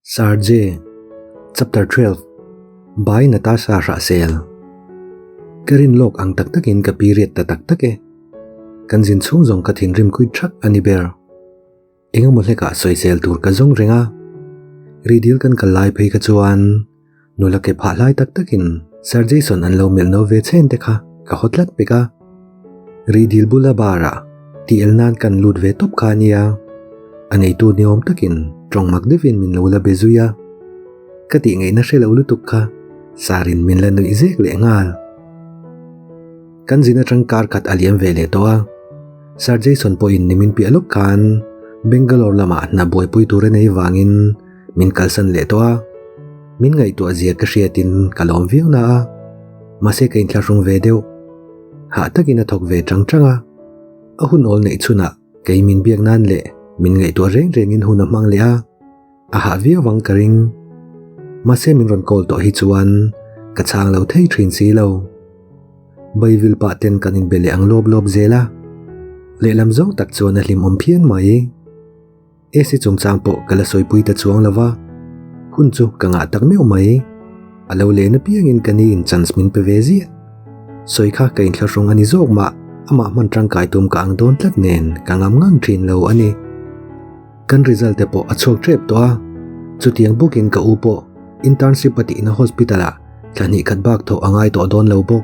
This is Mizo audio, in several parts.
Sir J. Chapter 12 By Natasha Hrahsel Ka rin lawk ang tak takin ka period ta tak tak e. Kan zin chhung zawng ka thinrim kui thak a ni ber. Engemaw hlekah sawisel tur ka zawng reng a. Ridil kan kal lai phei kha chuan nula ke phah hlai tak takin Sir Jason an lo melh no ve chhen te kha ka haw tlat pek a. Rihdil bula bar ah tih el nan kan lut ve tawp kha ania, a neitu ni awm takin tawng mak deuhin min lo la be zui a. Ka tih ngaihna hre lo lutuk kha Sarin min la nuih zek leh nghal. Kan zin atang kar khat a liam ve leh tawh a, Sir Jason pawhin nimin piah lawk khan Bangalore lamah hna buaipui tur a nei vangin min kalsan leh tawh a. Min ngaihtuah zia ka hriatin ka lawm viau na a, mahse ka inthlahrung ve deuh. Hah takin a thawk ve chang chang a, a hun awl neih chhunah kei min biak nan leh min ngaihtuah reng rengin hun a hmang leh a, a hah viau vang ka ring. Mahse min rawn call tawh hi chuan ka chhang lo thei thin si lo. Baivil pah ten kan inbe leh ang lawp lawp zel a, lehlam zawng tak chuan a hlimawm phian mai. AC chungchang pawh ka la sawipui ta chuang lo va, hun chu ka ngah tak meuh mai. A lo len apiangin ka ni in chance min pe ve ziah. Sawi kha ka inthlahrung a ni zawk mah, amah hman tangkai tum ka ang dawn tlat nen ka ngam ngang thin lo a ni. Kan result te pawh a chhuak tep tawh a, chutiang bawkin ka u pawh internship a tihna hospital ah thla hnih khat bak thawh a ngai tawh dawn lo bawk.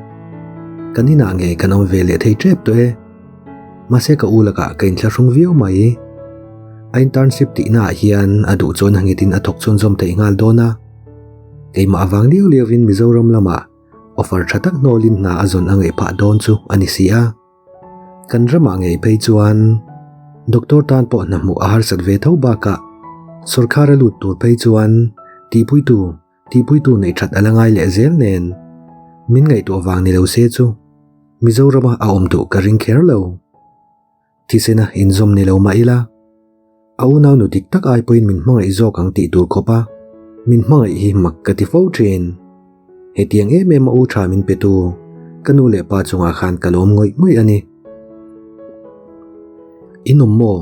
Kan inah ngei kan awm ve leh thei tep tawh e. Mahse ka u lakah ka inthlahrung viau mai. A internship tihna ah hian a duh chuan a nghetin a thawk chhunzawm theih nghal dawn a. Keimah avang liau liauin Mizoram lamah offer tha tak hnawlin hna a zawn a ngaih phah dawn chu a ni si a. Kan ramah ngei phei chuan doctor tan pawh hna hmuh a harsat ve tho bakah sawrkhar a lut tur phei chuan tihpuitu Tihpuitu neih that a la ngai leh zel nen min ngaihtuah vang ni lo se chu Mizorama a awm duh ka ring kher lo. Thisena inzawm ni lo mah ila a unau nu dik tak ai pawhin min hmangaih zawk ang tih tur khawp a min hmangaih hi mak ka ti fo thin. Hetiang em em a u tha min pe tu ka nu leh pa chungah khan ka lawm ngawih ngawih a ni. In awm maw?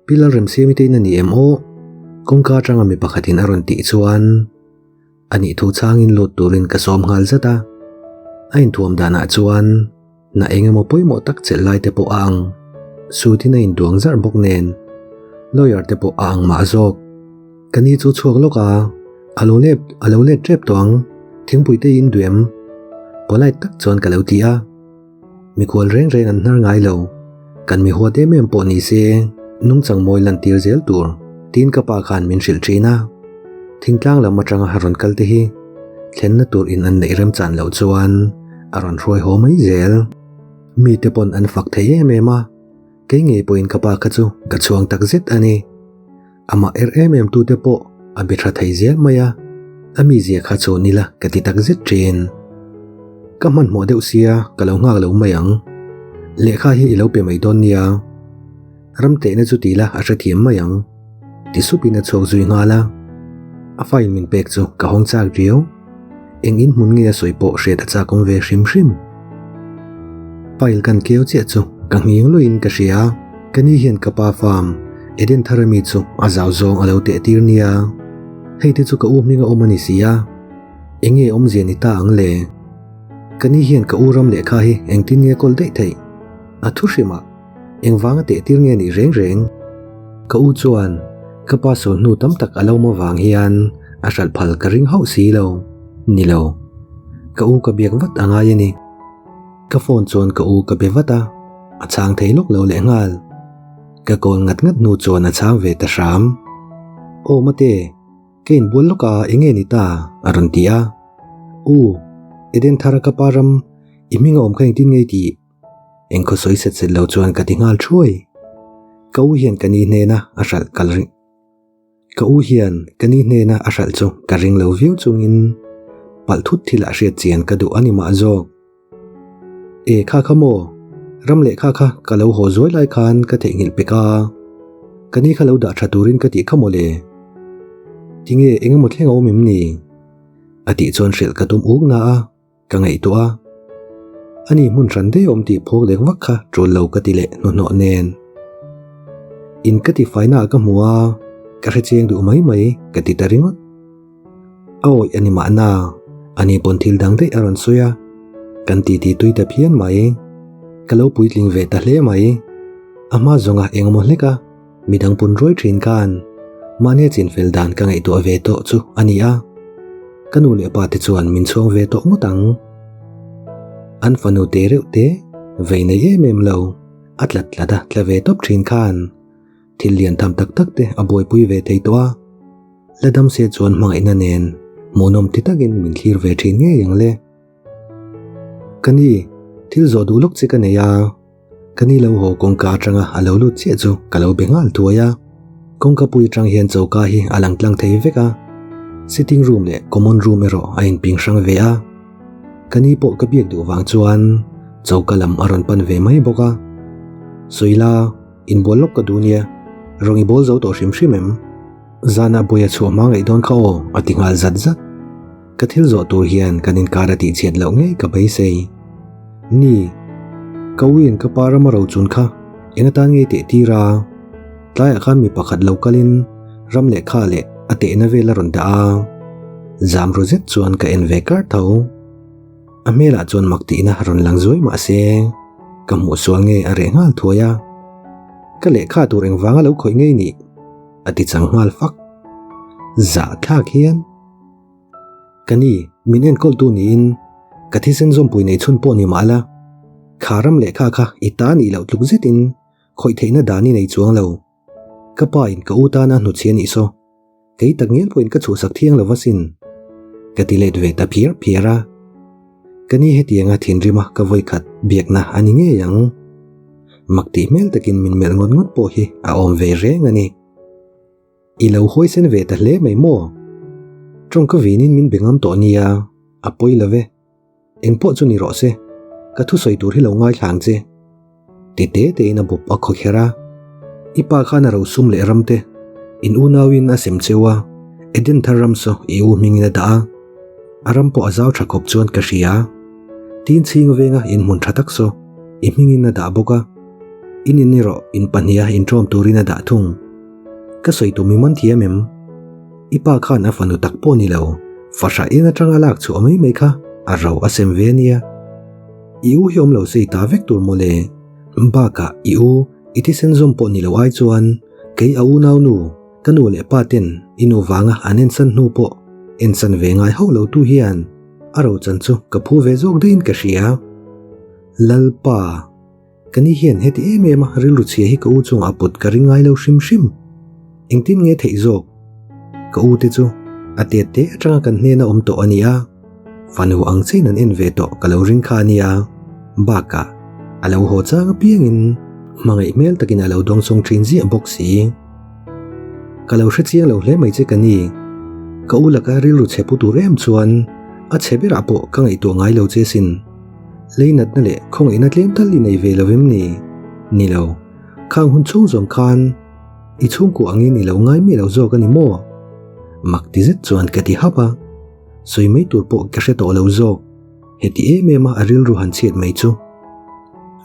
Pi Lalremsiami te in a ni em aw? Kawngka atanga mi pakhatin a rawn tih chuan a nih thu changin lut turin ka sawm nghal zat a. A inthuam danah chuan na eng emaw pawimawh tak chelh lai te pawh a ang. Suit in a induang zarh bawk nen lawyer te pawh a ang mah zawk. Ka ni chu chhuak lawk a, a lo let a lo let tep tawh ang, thingpui te in duh em? Polite tak chuan ka lo ti a. Mikhual reng reng an hnar ngai lo. Kan mi huat em em pawh ni se, nungchang mawi lantir zel tur tiin ka pa khan min hrilh thin a. Thingtlang lam atanga a rawn kal te hi thlenna tur in an neih remchan loh chuan a rawn hruai haw mai zel. Mite pawn an fak thei em em a, kei ngei pawhin ka pa kha chu ka chhuang tak zet a ni. Amah er em em tute pawh a be tha thei zel mai a, a mizia kha chu nila ka ti tak zet thin. Ka hmanhmawh deuh sia ka lo nghak lo mai ang. Lehkha hi i lo pe mai dawn nia. Ram tehna chu ti la a hrethiam mai ang. Ti supin a chhuak zui nghal a. A file min pek chu ka hawng chak riau. Eng in hmun nge a sawi pawh hriat a chak awm ve hrim hrim. File kan keu chiah chu ka nghing luiin ka hria. Ka ni hian ka pa farm Eden thar ami chu a zau zawng a lo teh tir nia. Hei te chu ka u hming a awm a ni si a. Eng nge awmzia ni ta ang le? Ka ni hian ka u ram lehkha hi engtin nge kawl daih theih? A thu hrim a, engvang a teh tir nge nih reng reng? Ka u chuan ka pa sawl hnu tam tak a lo awm avang hian a hralh phal ka ring hauh si lo. Ni lo. Ka u ka biak vat a ngai a ni. Ka phone chuan ka u ka be vat a, a chhang thei lawk lo leh nghal. Ka call ngat ngat hnu chuan a chhang ve ta hram. Aw mate, ka inbual lawk a enge ni ta? a rawn ti a. U, Eden thara ka pa ram, i hming a awm kha engtin nge i tih? Engkhaw sawi set set lo chuan ka ti nghal thuai. Ka u hian ka ni hnena a hralh kal ring. Ka u hian ka ni hnena a hralh chu ka ring lo viau chungin palh thut thil ah hriat chian ka duh a ni mah zawk. E kha kha maw, ram leh kha kha ka lo haw zuai lai khan ka theihnghilh pek a, ka ni kha lo dah tha turin ka tih kha maw le. Tinge eng emaw thleng a awm em ni? A tih chuan hrilh ka tum uk na a. Ka ngaihtuah a, ani hmun hran daih awm tih phawk lek vak kha tul lo ka ti leh hnuhnawh nen. In ka ti faina ah ka hmu a, Ka hrechiang duh mai mai ka ti ta ringawt. A awih a ni mahna, ani pawn thil dang daih a rawn sawi a, kan titi tui ta phian mai. Ka lo puitling ve ta hle mai. A hma zawnga engemaw hlek a, midang pun ruai thin khan mahnia chinfel dan ka ngaihtuah ve tawh chu a ni a. Ka nu leh pa te chuan min chhuang ve tawh ngawt ang. An fanu te reuh te, vei nei em em lo, a tlat tlat a tla ve tawp thin khan thil lian tham tak tak te a buaipui ve thei tawh a. La dam se chuan hmangaihna nen hmuhnawm ti takin min thlir ve thin ngei ang le. Ka ni, thil zawh duh lawk che ka nei a. Ka ni lo haw kawngka atanga a lo lut chiah chu ka lo be nghal thuai a. Kawngka pui atang hian choka hi a lang tlang thei vek a. Sitting room leh common room erawh a inping hrang ve a. Ka ni pawh ka biak duh vang chuan choka lam a rawn pan ve mai bawk a. Sawila, inbual lawk ka duh nia, rawng i bawl zo tawh hrim hrim em? Zanah buai a chhuah hma ngaih dawn kha aw, a ti nghal zat zat. Ka thil zawh tur hian kan inkar a tihchhiat loh ngei ka beisei. Ni, ka uiin ka pa rama rochun kha eng atan ngei teh tir a? Tlaiah khan mi pakhat lo kalin ram lehkha leh a tehna vel a rawn dah a. Zam ru zet chuan ka en ve kar tho. A hmelah chuan mak tihna rawn lang zuai mah se, ka hmuh sual nge a reh nghal thuai a. Ka lehkha tur engvanga lo khawih ngei nih? A ti chang nghal fak. Zahthlak hian. Ka ni, min enkawltu niin ka thisen zawmpui nei chhun pawh ni mah la, kha ram lehkha kha i ta nih loh tluk zetin khawih theihna dan i nei chuang lo. Ka pa in ka u tana hnuchhia nih saw, kei tak ngial pawhin ka chhuhsak thiang lo va sin. Ka ti let ve ta phiar phiar a. Ka ni hetianga thinrima ka vawikhat biakna a ni ngei ang. Mak tih hmel takin min melh ngawt ngawt pawh hi a awm ve reng a ni. I lo huaisen ve ta hle mai maw? Tawngka vinin min be ngam tawh nia, a pawi lo ve. Engpawh chu ni rawh se, ka thusawi tur hi lo ngaithla ang che. Ti te tein a bawp a khaw kher a. I pa khan a rosum leh ram te, in unauin a sem cheu a, Eden thar ram saw i u hmingin a dah a. A ram pawh a zau tha khawp chuan ka hria. Tin chhing venga in hmun tha tak saw i hmingin a dah bawk a. In in erawh in pahniha inṭawm turin a dah thung. Ka sawi tum i man thiam em? I pa khan a fanu tak pawh ni lo, fahrah in atanga lak chhuah mai mai kha a ro a sem ve ania. I u hi awm lo sei ta vek tur mawle. Bakah i u, i thisen zawm pawh ni lo ai chuan kei a unau nu, ka nu leh pa ten i nu vanga an ensan hnu pawh ensan ve ngai hauh lo tu hian a ro chan chu ka phu ve zawk daihin ka hria. Lalpa. Ka ni hian heti em em a rilru chhia hi ka u chungah a put ka ring ngai lo hrim hrim. Engtin nge theih zawk? Ka u te chu a tet te atanga kan hnena awm tawh a ni a, fanu ang chiahin an en ve tawh ka lo ring kha a nia. Bakah a lo haw chang apiangin hmangaih hmel takin a lo dawngsawng thin ziah bawk si. Ka lo hre chiang lo hle mai che ka ni. Ka u laka rilru chhe pu tur em chuan a chhe berah pawh ka ngaihtuah ngai lo che sin. Leinatna leh khawngaihna tlem tal i nei ve lo em ni? Ni lo. Khang hun chhung zawng khan i chhungkuah angin i lo ngai miah lo zawk a ni maw? Mak ti zet chuan ka ti hap a. Sawi mai tur pawh ka hre tawh lo zawk. Heti em em a a rilru han chhiat mai chu.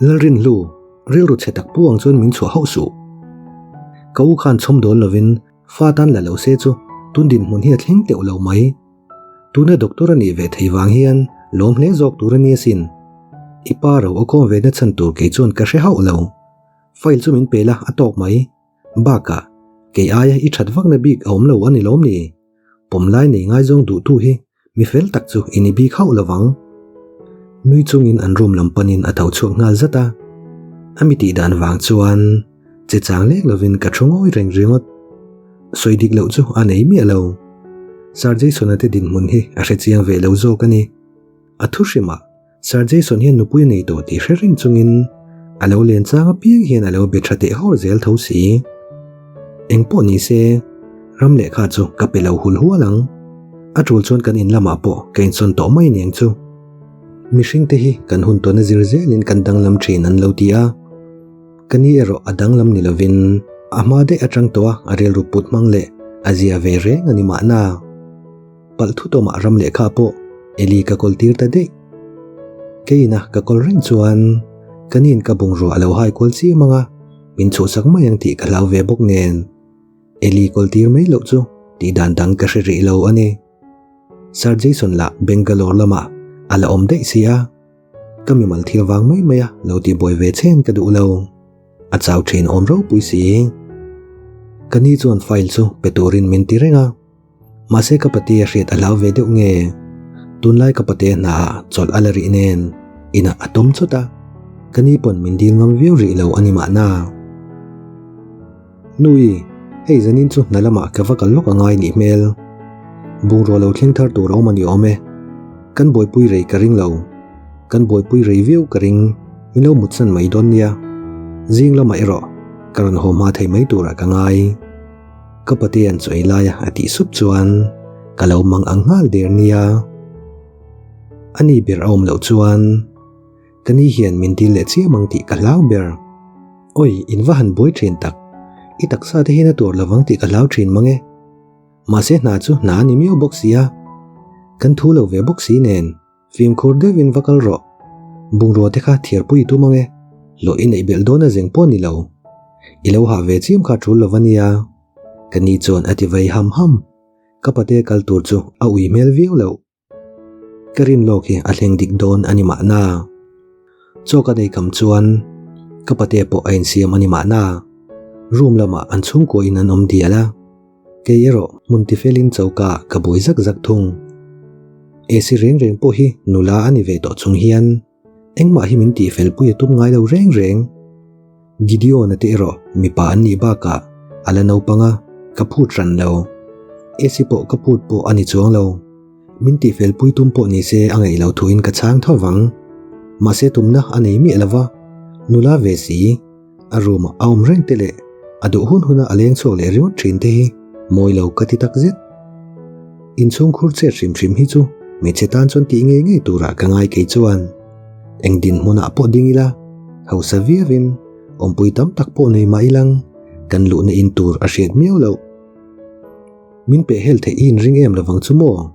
Lalrinhlu, rilru chhe tak pu ang chuan min chhuah hauh suh. Ka u khan chhawm dawn lovin fa tan la lo se chu tun dinhmun hi a thleng teuh lo mai. Tuna doctor a nih ve thei vang hian lawm hle zawk tur a ni asin. I pa ro a kawm ve na chhan tur kei chuan ka hre hauh lo. File chu min pe la a tawk mai. Bakah, kei aia i that vakna bik a awm lo a ni lawm ni? Pawm lai nei ngaizawng duhtu hi mi fel tak chu i ni bik hauh lo vang. Nui chungin an room lam panin a tho chhuak nghal zat a. A mi tih dan vang chuan che chang lek lovin ka thu ngawi reng ringawt. Sawi dik loh chu a nei miah lo. Sir Jason-a te dinhmun hi a hre chiang ve lo zawk a ni. A thu hrimah Sir Jason hian nupui a nei tawh tih hre reng chungin a lo len chang apiang hian a lo be tha teh hawr zel tho si. Eng pawh ni se, ram lehkha chu ka pe lo hul hual ang. A tul chuan kan in lamah pawh ka insawn tawh mai aniang chu. Mihring te hi kan hun tawn a zir zelin kan danglam thin an lo ti a. Ka ni erawh a danglam ni lovin a hma daih atang tawh a a rilru put hmang leh a zia ve reng a ni mahna. Palh thu tawmah ram lehkha pawh Eli ka kawl tir ta daih. Keiin a ka kawl reng chuan ka niin ka bungrua a lo hai kual chiam ang a, min chhuhsak mai ang tih ka hlau ve bawk nen. Eli kawl tir mai loh chu tih dan dang ka hre rih lo a ni. Sir Jason lah Bangalore lamah a la awm daih si a, ka mimal thil vang mai mai a lo ti buai ve chen ka duh lo. A chau thin awm ropui si. Ka ni chuan file chu pe turin min ti reng a, mahse ka pate a hriat a hlau ve deuh nge? Tunlai ka pate hna ah chawlh a la rih nen inah a tawm chawt a, ka ni pawn min dil ngam viau rih lo a ni mahna. Nui, hei zanin chu hna lamah ka va kal lawk a ngai nih hmel. Bungrua lo thleng thar tur a awm a ni awm e. Kan buaipui rei ka ring lo. Kan buaipui rei viau ka ring, min lo mutsan mai dawn nia. Zing lamah erawh ka rawn haw hma thei mai turah ka ngai. Ka patea'n chaw ei laia a tih sup chuan ka lo mang ang nghal der nia. A ni ber a awm loh chuan. Ka ni hian min dil leh chiam ang tih ka hlau ber. Oi, in va han buai thin tak. I taksa te hian a tuar lovang tih ka hlau thin mang e. Mahse hna chu hna a ni miau bawk si a. Kan thu lo ve bawk si nen, fimkhur deuhin va kal rawh. Bungrua te kha thiarpui i tum ang e. Hlawh i neih belh dawn a zeng pawh ni lo. I lo hah ve chiam kha tul lo va nia. Ka ni chuan a ti vei ham ham. Ka pate kal tur chu a ui hmel viau loh. Ka rin lawk hi a thleng dik dawn a ni mahna. Chaw ka nei kam chuan ka pate pawh a insiam a ni mahna. Room lamah an chhungkua in an awm dial a, kei erawh hmun tifelin choka ka buai zak zak thung. AC reng reng pawh hi nula a ni ve tawh chung hian Engmah hi min tihfel pui a tum ngai lo reng reng. Gideon-a te erawh mipa an nih bakah a la naupang a, ka phut hran lo. Esi pawh ka phut pawh a ni chuang lo. Min tihfel pui tum pawh ni se a ngaih lo thuin ka chhang tho vang. Mahse tumna a nei miah lo va, nula ve si, a room-ah a awm reng te leh a duh hun huna a leng chhuak leh ringawt thin te hi mawi lo ka ti tak zet. Inchhung khur chet hrim hrim hi chu hmeichhe tan chuan tih ngei ngei turah ka ngai kei chuan. Eng dinhmunah pawh ding ila, hausa viauin awmpui tam tak pawh nei mah ilang kan luhna in tur a hriat miau loh. Min peh hel theih i inring em lovang chu maw?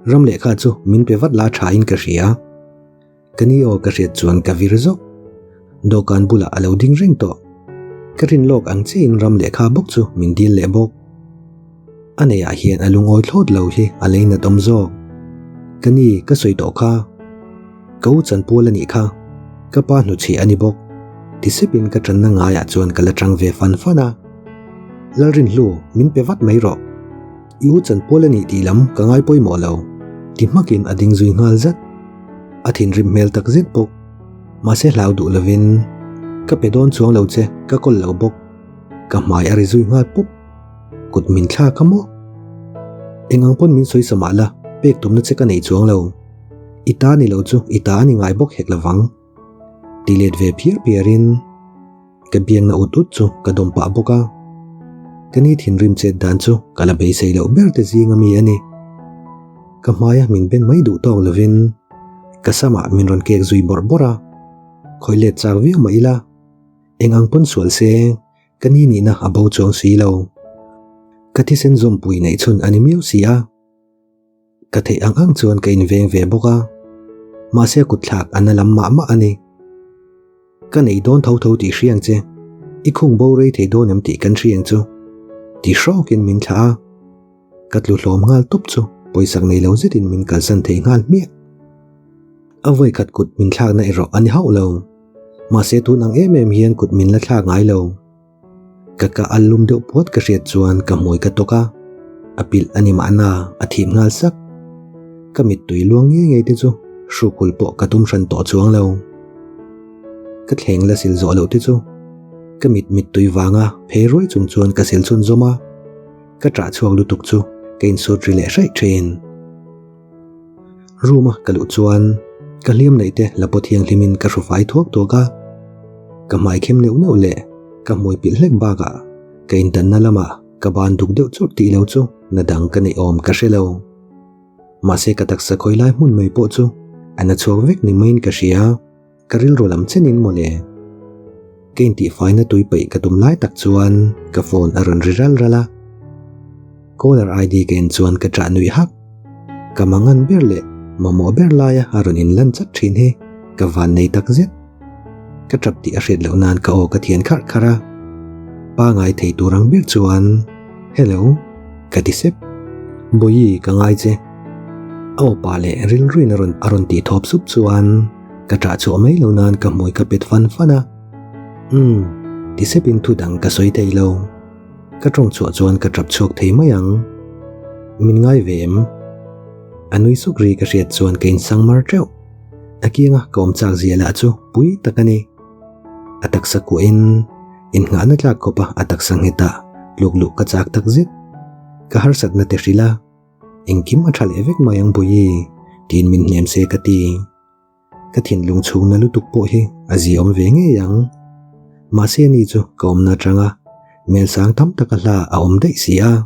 Ram lehkha chu min pe vat la tha in ka hria. Ka ni aw ka hriat chuan ka vir zawk. Dawhkan bulah a lo ding reng tawh. Ka rin lawk ang chiahin ram lehkha bawk chu min dil leh bawk. A neiah hian a lungawi thlawt lo hi a lei nat awm zawk. Ka ni ka sawi tawh kha. Ka u chanpual a nih kha. Ka pa hnuchhiah a ni bawk. Ti sepin ka tanna ngaiah chuan ka la tang ve fan fan a. Lalrinhlu, min pe vat mai rawh. I u chanpual a nih tih lam ka ngai pawimawh lo, ti hmakin a ding zui nghal zat. A thinrim hmel tak zet bawk. Mahse hlau duh lovin, Ka pe dawn chuang lo che, ka kawl lo bawk. Ka hmai a ri zui nghal pup. Kut min thlak a maw? Eng ang pawn min sawi sa mah la, pek tumna che ka nei chuang lo. I ta ni lo chu i ta a ni ngai bawk hek lovang. Ti let ve phiar phiarin. Ka biangna ut ut chu ka dawm pah bawk a, ka ni thinrim chet dan chu ka la beisei loh ber te zing ami a ni. Ka hmaia min ben mai duh tawk lovin ka samah min rawn kek zui bawrh bawrh a, khawih let chak viau mah ila eng ang pawn sual se ka ni nihna a bo chuang si lo. Ka thisen zawmpui neih chhun a ni miau si a. Ka theih ang ang chuan ka inveng ve bawk a, mahse kut thlak a na lam mah mah a ni. Ka nei dawn tho tho tih hriang che, i khung bo rei thei dawn em tih kan hriang chu, ti hrawkin min thlah a. Ka tlu hlawm nghal tawp chu pawisak nei lo zetin min kalsan thei nghal hmiah. A vawikhat kut min thlakna erawh a ni hauh lo, mahse tun ang em em hian kut min la thlak ngai lo. Ka ka al lum deuh puat ka hriat chuan ka hmui ka tawk a, a pilh a ni mahna a thim nghal sak. Ka mittui luang ngei ngei te chu hrukul pawh ka tum hran tawh chuang lo. Ka thleng la sil zawh loh te chu ka mit mittui vanga phei ruai chung chuan ka sil chhun zawm a, ka ṭah chhuak lutuk chu ka insut ri leh hraih ṭhin. Room a ka luh chuan ka hliam neih te la pawh thianghlim in ka hru fai thuak thuak a, ka hmai khem neuh neuh leh ka hmui pilh hlek bakah ka intanna lamah ka ban duk deuh churh tih lo chu na dang ka neih awm ka hre lo. Mahse ka taksa khawi lai hmun mai pawh chu a na chhuak vek ni maiin ka hria. Ka rilru lam chenin mawle. Ka intihfaina tui peih ka tum lai tak chuan ka phone a rawn ri ral ral a. Caller ID ka en chuan ka ṭah nuih hak. Ka mangan ber leh mamawh ber laia a rawn inlan chat ṭhin hi ka van nei tak zet. Ka ṭap tih a hriat loh nan ka aw ka thian kharh kharh a. Pangai thei tur ang ber chuan. Hello, ka ti sep. Bawihi, ka ngai che. A awpa leh rilruin a rawn a rawn tih thawp sup chuan ka ṭah chhuah mai lo nan ka hmui ka pet fan fan a. Umm, ti sepin thu dang ka sawi thei lo. Ka ṭawng chhuah chuan ka ṭap chhuak thei mai ang. Min ngai ve em? A nui suk ri ka hriat chuan ka insang mar ṭeuh. A kianga ka awm chak zia lah chu pui tak a ni. A taksa kuahin inngahna tlak khawpa a taksa nghetah tluk luh ka chak tak zet. Ka harsatna te hrilh a, engkim a tha leh vek mai ang Bawihi tiin min hnem se ka ti. Ka thinlung chhungna lutuk pawh hi a ziaawm ve ngei ang. Mahse ani chu ka awmna atanga mel sang tam taka hla a awm daih si a.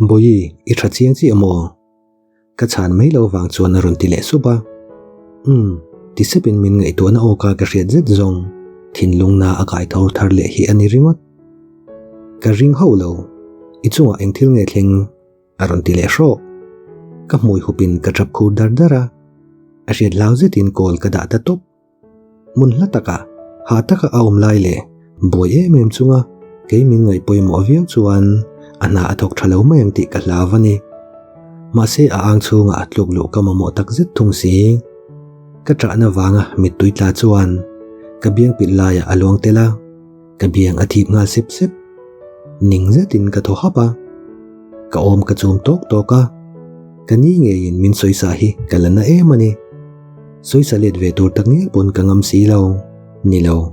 Bawihi i tha chiang chiah maw? Ka chhan mai lo vang chuan a rawn ti leh sup a. Umm, ti sepin min ngaihtuahna awka ka hriat zet zawng thinlungna a kai tho thar leh hi a ni ringawt. Ka ring hauh lo, i chungah eng thil nge thleng? a rawn ti leh hrawk. Ka hmui hupin ka tap khur dar dar a, a hriat hlau zetin call ka dah ta tawp. Hmun hla takah, hah taka a awm lai leh buai em em chunga kei min ngaih pawimawh viau chuan a hna a thawk tha lo mai ang tih ka hlau a ni. Mahse a ang chhungah a tluk luh ka mamawh tak zet thung si. Ka ṭahna vanga mittui tla chuan ka biang pilh laiah a luang tel a, ka biang a thip nghal sep sep. Ning zetin ka thaw hap a, ka awm ka chum tawk tawk a, ka ni ngeiin min sawisa hi ka la na em a ni. Sawisa let ve tur tak ngial pawn ka ngam si lo. Ni lo.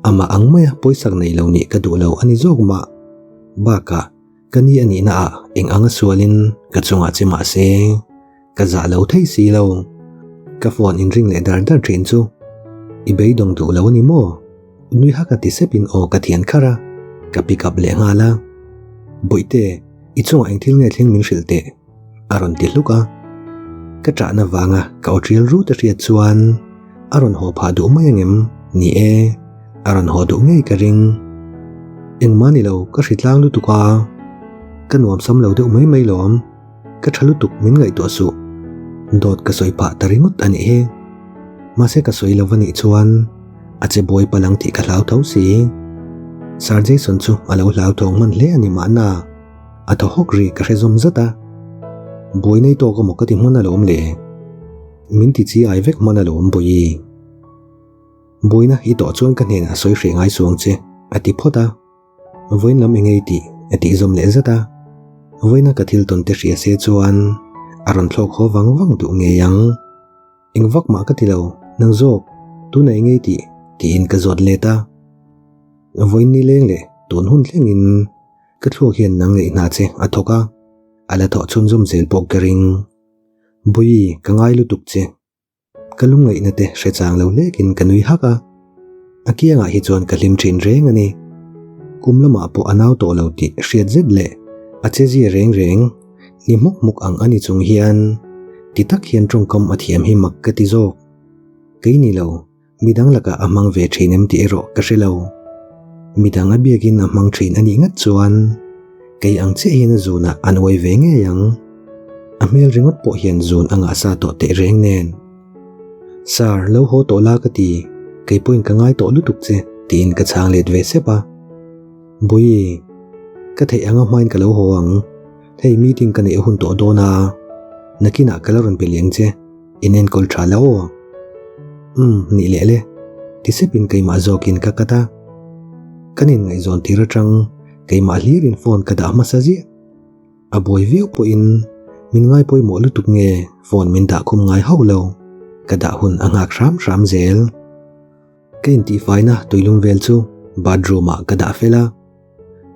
Amah ang maia pawisak nei lo nih ka duh lo a ni zawk mah. Bakah, ka ni a nihna ah eng anga sualin ka chungah che mah se, ka zah lo thei si lo. Ka phone inring leh dar dar thin chu i beidawng duh lo a ni maw? Nui hak a ti sepin aw ka thian kharh a, ka pick up leh nghal a. Bawihte, i chungah eng thil nge thleng min hrilh teh? A rawn ti hluk a. Ka ṭahna vanga ka aw ṭial rut a hriat chuan a rawn haw phah duh mai angem? Ni e, a rawn haw duh ngei ka ring. Engmah ni lo, ka hritlang lutuk a. Ka nuam sam lo deuh mai mai lawm. Ka ṭha lutuk min ngaihtuah suh. Dawt ka sawi phah ta ringawt a nih hi. Mahse ka sawi lo va nih chuan a che buai palh ang tih ka hlau tho si. Sir Jason chu a lo hlauthawng hman hle a ni mahna. A thaw hawk ri ka hre zawm zat a. Buai nei tawk emaw ka ti hman alawm le. Min ti chi ai vek hman alawm Bawihi. Buaina i tawh chuan ka hnenah sawi hreh ngai suang che, a ti phawt a. Vawiin lam engei tih a tih zawm leh zat a. Vawiina ka thil tawn te hria se chuan a rawn thlawk haw vang vang duh ngei ang. Eng vak mah ka ti lo, nang zawk, tunah engei tih? tiin ka zawt let a. Vawiin ni leng leh tun hun thlengin Ka thluak hian nang ngaih hna che a thawk a, a la thawh chhunzawm zel pawh ka ring. Bawihi, ka ngai lutuk che. Ka lungngaihna te hre chang lo hlekin ka nui hak a. A kiangah hi chuan ka hlim thin reng a ni. Kum lamah pawh a nau tawh lo tih hriat zet leh a che zia reng reng ni hmuk hmuk ang a ni chung hian ti tak hian tawngkam a thiam hi mak ka ti zawk. Kei ni lo. Midang lakah a hmang ve thin em tih erawh ka hre lo. Midang a biakin a hmang thin a nih ngat chuan kei ang chiah hian a zunah an uai ve ngei ang. A hmel ringawt pawh hian zun a ngah sa tawh teh reng nen. Sir, lo haw tawh la ka ti, kei pawhin ka ngai tawh lutuk che tiin ka chhang let ve sep a. Bawihi, ka theih anga hmain ka lo haw ang, hei meeting ka neih a hun tawh dawn a, nakinah ka la rawn pe leng che. In enkawl tha la aw. Umm, nih leh le. Ti sepin keimah zawkin ka cut a. Kan inngaihzawn tir atang keimah hlirin phone ka dah hmasa ziah. A buai viau pawhin min ngai pawimawh lutuk nge phone min dah khum ngai hauh lo. Ka dah hun a nghak hram hram zel. Ka intihfaina tuilum vel chu bathroom ah ka dah fel a.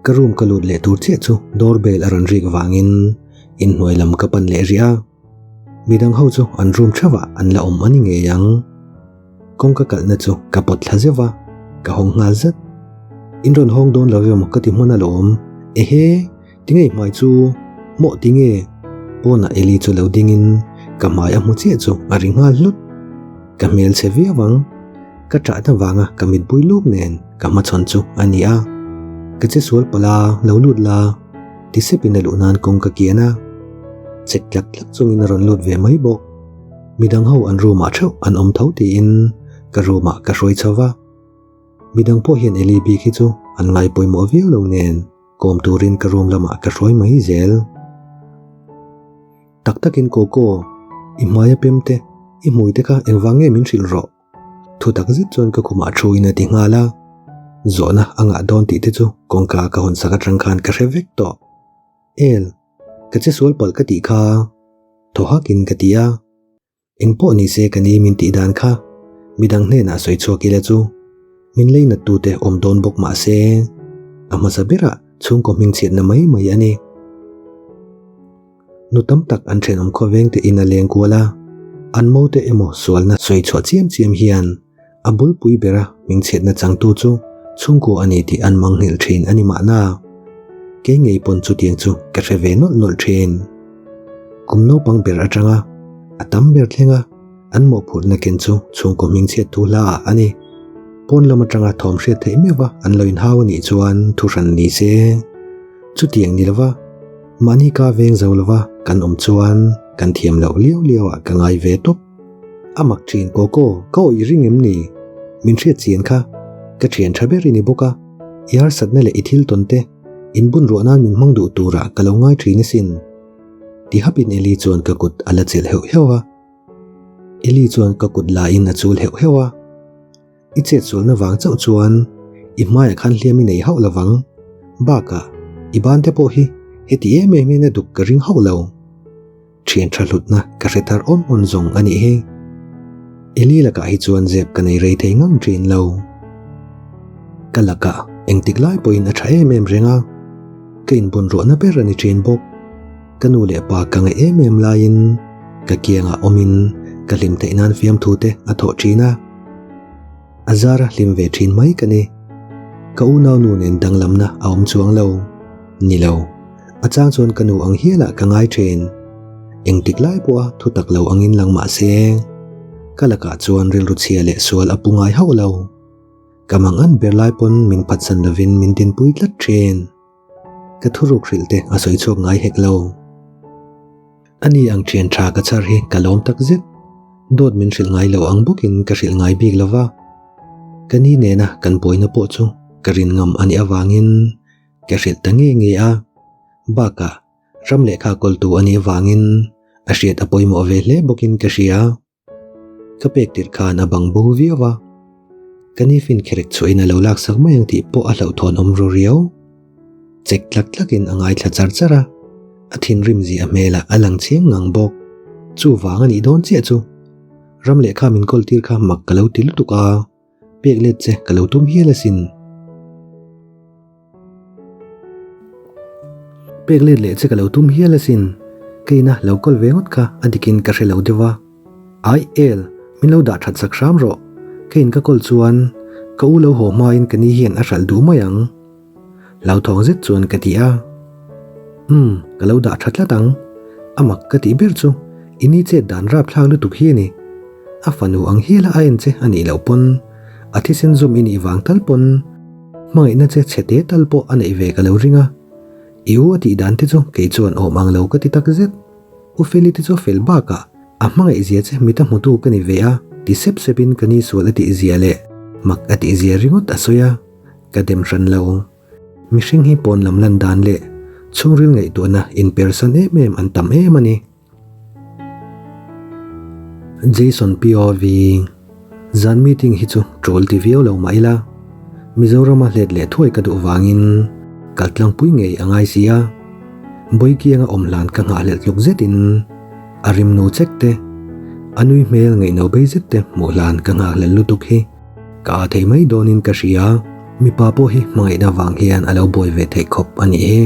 Ka room ka lut leh tur chiah chu door bell a rawn rik vangin inhnuai lam ka pan leh rih a. Midang ho chu an room theuhah an la awm a ni ngei ang. Kawngka kalhna chu ka pawt thla zeuh a, ka hawng nghal zat. In rawn hawng dawn lo emaw ka ti hman alawm. Ehe, tinge i hmai chu? Mawh tinge? Pawnah Eli chu lo dingin ka hmai a hmu chiah chu a ri nghal hlut. Ka hmel chhe viau ang. Ka ṭahna vanga ka mitbui luk nen ka hmachhawn chu a ni a. Ka che sual palh a, lo lut la. Ti sepin a luh nan kawng ka kian a, chek tlak tlak chungin a rawn lut ve mai bawk. Midang ho an room ah theuh an awm tho tiin ka room ah ka hruai chho va. Midang pawh hian Eli bik hi chu an ngai pawimawh viau lo nen. Kawm turin ka room lamah ka hruai mai zel. Tak takin Coco, i hmaia pem te, i hmui te kha engvang nge min hrilh rawh? Thu tak zet chuan ka khumah thu in a ti nghal a. Zawhna a ngah dawn tih te chu kawngka ka hawn sak atang khan ka hre vek tawh. El, ka che sual palh ka tih kha. Thaw hakin ka ti a. Eng pawh ni se ka ni min tih dan kha midang hnenah sawi chhuak ila chu min lei nat tute awm dawn bawk mah se a hmasa berah chhungkaw hmingchhiatna mai mai a ni. Nu tam tak an thenawm khawveng te in a leng kual a, an mo te emaw sualna sawi chhuah chiam chiam hian a bulpui bera hmingchhiatna changtu chu chhungkua a ni tih an mangnghilh thin a ni mahna. Kei ngei pawn chutiang chu ka hre ve nawlh nawlh thin. Kum naupang ber atanga a tam ber thlenga an mawhphurhna ken chu chhungkaw hmingchhiat thu hla ah a ni. Pawn lam atanga thawm hriat theih meuh a an lo inhau a nih chuan thuhran ni se. Chutiang ni lova mahni ka veng zo lova kan awm chuan kan thiam loh liau liau ah ka ngai ve tawp. A mak thin Coco, ka awih ring em ni? Min hriat chian kha, ka thian tha ber i ni bawk a, i harsatna leh i thil tawn te inbun ruah nan min hmang duh turah ka lo ngai thin asin. Ti hapin Eli chuan ka kut a la chelh heuh heuh a. Eli chuan ka kut la in a chul heuh heuh a. I chetsualna vang chauh chuan i hmaiah khan hliam i nei hauh lovang. Bakah, i ban te pawh hi heti em em hian a duk ka ring hauh lo. Thian tha hlutna ka hre thar awn awn zawng a nih hi. Eli lakah hi chuan zep ka nei rei thei ngang thin lo. Ka lakah engtik lai pawhin a tha em em reng a, ka inbun ruahna ber a ni thin bawk. Ka nu leh pa ka ngaih em em laiin ka kiangah awmin ka hlim theih nan fiamthu te a thawh thin a. A zara hlim ve thin mai ka ni. Ka unau nu nen danglamna a awm chuang lo. Ni lo. A chang chuan ka nu ang hialah ka ngai thin. Engtik lai pawha thu tak lo angin lang mah se, ka lakah chuan rilru chhia leh sual a pu ngai hauh lo. Ka mangan ber lai pawn min phatsan lovin min dinpui tlat thin. Ka thuruk hrilh te a sawi chhuak ngai hek lo. Ani ang thian tha ka chhar hi ka lawm tak zet. Dawt min hrilh ngai lo ang bawkin ka hrilh ngai bik lo va. Ka ni nena kan buaina pawh chu ka rin ngam a nih avangin ka hrilh ta nge nge a. Bakah ram lehkha kawltu a nih avangin a hriat a pawimawh ve hle bawkin ka hria. Ka pek tirh khan a bang bo viau a, ka ni fin kherek chhuahin a lo laksak mai ang tih pawh a hlauhthawn awm ru riau. Chek tlak tlakin a ngaithla char char a, a thinrim zia a hmelah a lang chiang ngang bawk. Chuvang a nih dawn chiah chu ram lehkha min kawl tir kha mak ka lo ti lutuk a. Pek let che ka lo tum hial asin. Pek let leh che ka lo tum hial asin. Ka ina lo kawl ve ngawt kha a dikin ka hre lo deuh a. Ai El, min lo dah that sak hram rawh. Ka in ka kawl chuan ka u lo haw hmain ka ni hian a hralh duh mai ang. Hlauthawng zet chuan ka ti a. Umm, ka lo dah tha tlat ang. A mak ka tih ber chu i ni chet dan rapthlak lutuk hi a ni. A fanu ang hiala a en che a nih loh pawn, a thisen zum i nih vang tal pawn, hmangaihna che chhe te tal pawh a neih ve ka lo ring a. I u a tih dan te chu kei chuan awm ang lo ka ti tak zet. U Feli te chu a fel bakah a hmangaih zia che mita hmutu ka ni ve a, ti sep sepin ka ni sual a tih zia leh mak a tih zia ringawt a sawi a. Ka dem hran lo. Mihring hi pawn lam lan dan leh chhungril ngaihtuahna inpersan em em an tam em a ni. Jason POV, Zan meeting hi chu ṭawl ti viau lo mah ila, Mizorama hlet leh thuai ka duh vangin kal tlangpui ngei a ngai si a. Bawikianga awm hlan ka nghahhlelh tluk zetin a rimnu chek te, a nui hmel ngaihno bei zet te hmuh hlan ka nghahhlelh lutuk hi. Ka a thei mai dawnin ka hria, mipa pawh hi hmangaihna vang hian a lo buai ve theih khawp a nih hi.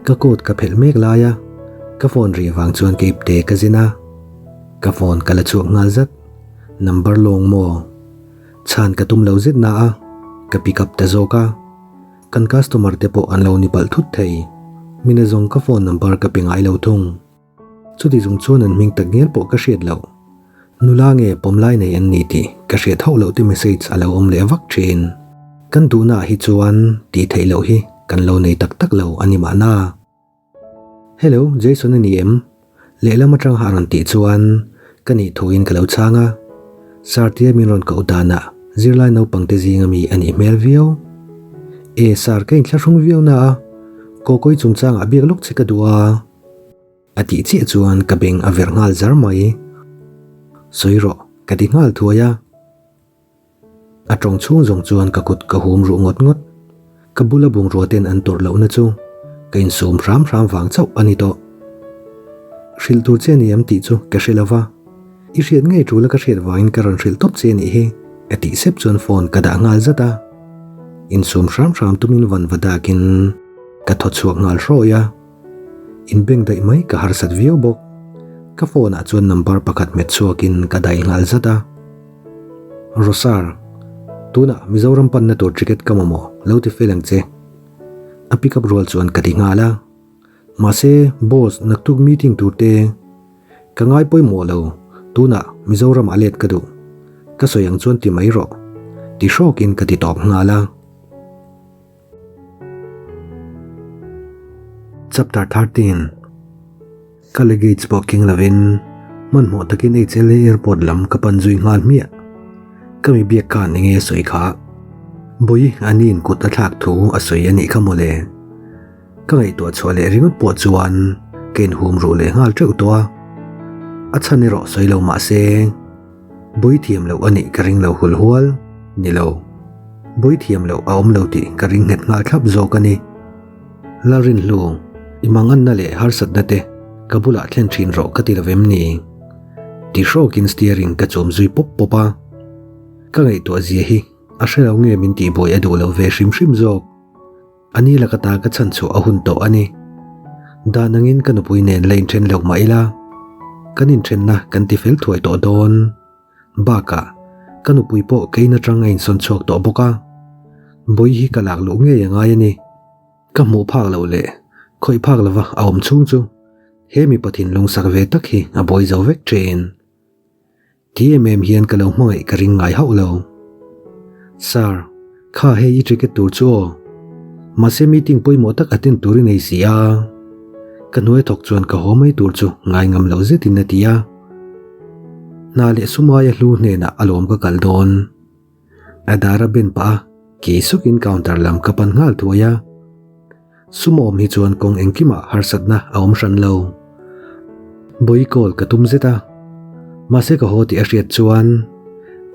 Ka coat ka phelh mek lai a, ka phone ri vang chuan ka ipte ka zin a, ka phone ka la chhuak nghal zat. Number lawng maw? Chhan ka tum lo zet na a, ka pick up ta zawk a. Kan customer te pawh an lo ni palh thut thei. Mina zawng ka phone number ka pe ngai lo thung. Chuti chung chuan an hming tak ngial pawh ka hriat loh. Nula nge pawmlai nei an ni tih ka hriat hauh loh te message a lo awm leh vak thin. Kan duhna ah hi chuan tih theih loh hi kan lo nei tak tak lo a ni mahna. Hello, Jason a ni em? Lehlam atang a rawn tih chuan ka nih thuin ka lo chhang a. Sir tia min rawn koh danah zirlai naupang te zinga mi a nih hmel viau. E sir ka inthlahrung viau na a. Kawkawi chungchangah biak lawk che ka duh a. A tih chiah chuan ka beng a verh nghal zar mai. Sawi rawh, ka ti nghal thuai a. A tawng chhung zawng chuan ka kut ka hum ruh ngawt ngawt. Ka bula bungrua ten an tawrh lohna chu ka insum hram hram vang chauh a ni tawh. Hrilh tur che a ni em tih chu ka hre lo va, i hriat ngei tul a ka hriat vangin ka rawn hrilh tawp che a nih hi, a tih sep chuan phone ka dah nghal zat a. Insum hram hram tumin van va dakin ka thaw chhuak nghal hrawi a. Inbeng daih mai ka harsat viau bawk. Ka phone ah chuan number pakhat hmet chhuakin ka daih nghal zat a. Rosar, tunah Mizoram panna tur ticket ka mamawh lo ti fel ang che. A pick up rual chuan ka ti nghal a. Mahse, boss naktuk meeting tur te ka ngai pawimawh lo, tunah Mizoram ah let ka duh. Ka sawi ang chuan ti mai rawh. Ti hrawkin ka ti tawp nghal a. Chapter 13 Ka luggage pawh keng lovin hmanhmawh takin HLA airport lam ka pan zui nghal hmiah. Ka mi biak khan enge a sawi kha? Bawi a niin kut a thlak thu a sawi a nih kha mawle. Ka ngaihtuah chhuah leh ringawt pawh chuan ka inhum ruh leh nghal teuh tawh a. A chhan erawh sawi lo mah se. Bawi thiam loh a nih ka ring lo hul hual, ni lo. Bawi thiam loh a awm lo tih ka ring nghet nghal thlap zawk a ni. Lalrinhlu, i manganna leh harsatna te ka bulah thlen thin rawh ka ti lo vem ni? Ti hrawkin steering ka chawm zui pawp pawp a. Ka ngaihtuah zia hi a hre lo nge min tihbuai a duh lo ve hrim hrim zawk. A ni laka ta ka chhan chhuah a hun tawh a ni. Dan angin ka nupui nen la inthen lo mah ila, kan inthenna kan ti fel thuai tawh dawn. Bakah, ka nupui pawh kein atang a insawn chhuak tawh bawk a. Bawi hi ka lak luh ngei a ngai a ni. Ka hmuh phak loh leh khawih phak lova a awm chhung chu he mipa thinlung sak ve tak hi a buai zo vek thin. Ti em em hian ka lo hmangaih ka ring ngai hauh lo. Sir, kha hei i ticket tur chu aw. Mahse meeting pawimawh tak attend tur i nei si a. Ka hnuai thawk chuan ka haw mai tur chu ngai ngam lo zetin a ti a. Hna leh Sumai a hlu hnenah alawm ka kal dawn. A dar a ben pah a, kei sukin counter lam ka pan nghal thuai a. Sum awm hi chuan kawng engkimah harsatna a awm hran lo. Bawi call ka tum zet a, mahse ka haw tih a hriat chuan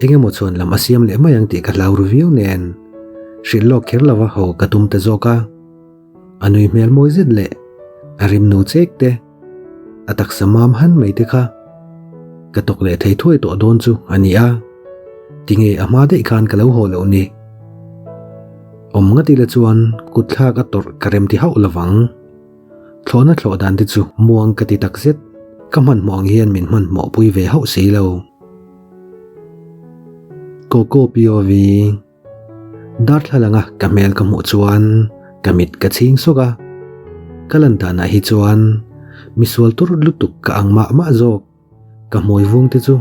eng emaw chhuan lam a siam leh mai ang tih ka hlau ru viau nen hrilh lawk kher lova haw ka tum ta zawk a. A nui hmel mawi zet leh a rim nu chek te, a taksa mam han mai te kha ka tawk leh thei thuai tawh dawn chu a ni a, tinge a hma daih khan ka lo haw loh ni? Awm ngat ila chuan kut thlak a tawrh ka rem ti hauh lovang. Thlawhna thlawh dan te chu muang ka ti tak zet, ka hmanhmawh ang hian min hmanhmawh pui ve hauh si lo. Coco POV. Darthlalanga ka hmel ka hmuh chuan ka mit ka chhing sawk a, ka lan danah hi chuan misual tur lutuk ka ang mah mah zawk. Ka hmui vung te chu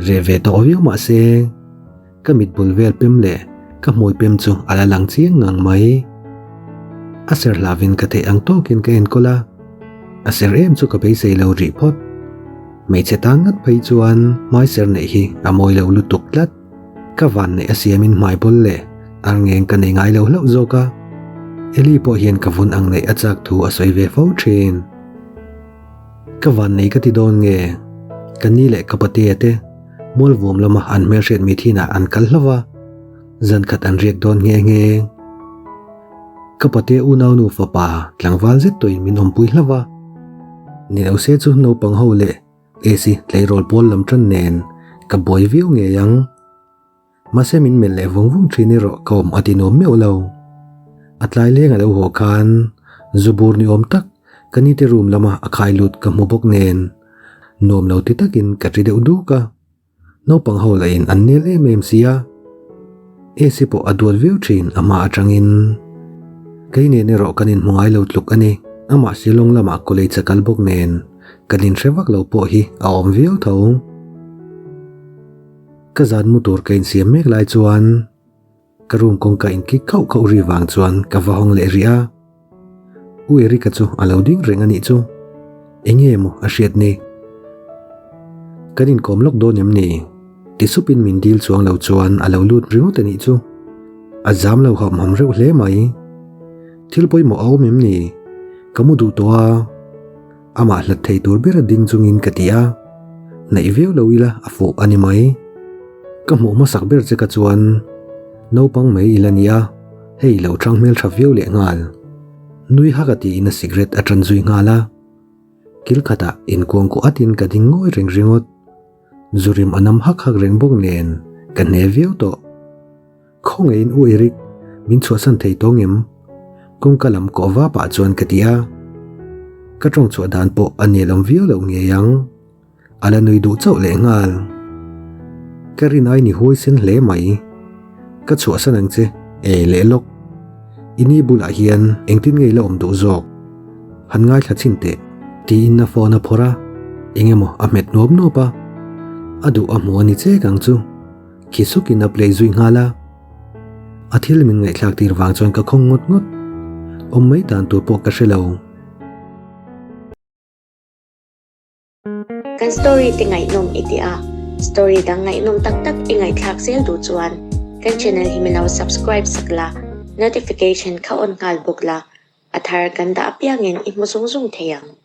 reh ve tawh viau mah se ka mit bul vel pem leh ka hmui pem chu a la lang chiang ngang mai. A ser hlavin ka theih ang tawkin ka enkawl a, a ser em chu ka beisei lo rih phawt. Hmeichhe tan ngat phei chuan hmai ser neih hi a mawi lo lutuk tlat. Ka van neih a siamin hmai bawl leh ar ngeng ka nei ngai lo hlauh zawk a, Eli pawh hian ka vun ang neih a chak thu a sawi ve fo thin. Ka van nei ka ti dawn nge? Ka ni leh ka patea te Mualvuam lama an hmelhriat mi thinah an kal hlauh a, zan khat an riak dawn nghe nghe. Ka patea unaunu fapa tlangval zet tawhin min awmpui hlauh a, ni lo se chu naupang ho leh AC tleirawl pawl lam tan nen ka buai viau ngei ang. Mahse min melh leh vung vung thin erawh ka awm a ti nuam meuh lo. A tlai leng a lo haw khan zu bur ni awm tak ka nite room lama a khai lut ka hmu bawk nen nuam lo ti takin ka ri deuh duk a. Naupang ho lahin an nel em em si a. AC pawh a duat viau thin a hma atangin. Kei nen erawh kan inhmu ngai lo tluk a ni. Amah Shillong lamah college a kal bawk nen kan inhre vak lo pawh hi a awm viau tho. Ka zan mu tur ka insiam mek lai chuan ka room kawngka inkik khauh khauh ri vang chuan ka va hawng leh rih a. U Eric-a chu a lo ding reng a nih chu. Enge maw a hriat ni? Kan inkawm lawk dawn em ni? Ti supin min dil chuang lo chuan a lo lut ringawt a nih chu. A zam lo hawm hawm reuh hle mai. Thil pawimawh a awm em ni? Ka mu duh tawh a, amah hlat thei tur bera ding chungin ka ti a, hnaih viau lo ila a fuh a ni mai. Ka hmuh hmasak ber che ka chuan naupang mai ila ni a, hei lo chang hmeltha viau leh nghal. Nui hak a tiin a cigarette a tan zui nghal a. Kil khatah inkuangkuah atin ka ding ngawi reng ringawt. Zurim a nam hak hak reng bawk nen ka hne viau tawh. Khawngaihin U Eric, min chhuahsan thei tawng em? Kawngka lam kawh va pah chuan ka ti a. Ka tawng chhuah dan pawh a nelawm viau loh ngei ang. A la nui duh chauh leh nghal. Ka rin ai ni huaisen hle mai. Ka chhuahsan ang che, e leh lawk. I ni bulah hian engtin nge i la awm duh zawk? Han ngaithla chhin teh, tiin a phone a phawrh a, eng emaw a hmet nuap nuap a. A duh a hmu a ni chek ang chu. Khi sukin a play zui nghal a. A thil min ngaihthlak tir vang chuan ka khawng ngawt ngawt. Awm mai dan tur pawh ka hre lo. Kan story te ngaihnawm i ti a, story dang ngaihnawm tak tak i ngaihthlak zel duh chuan kan channel hi min lo subscribe sak la, notification kha on nghal bawk la, a thar kan dah apiangin i hmu zung zung thei ang.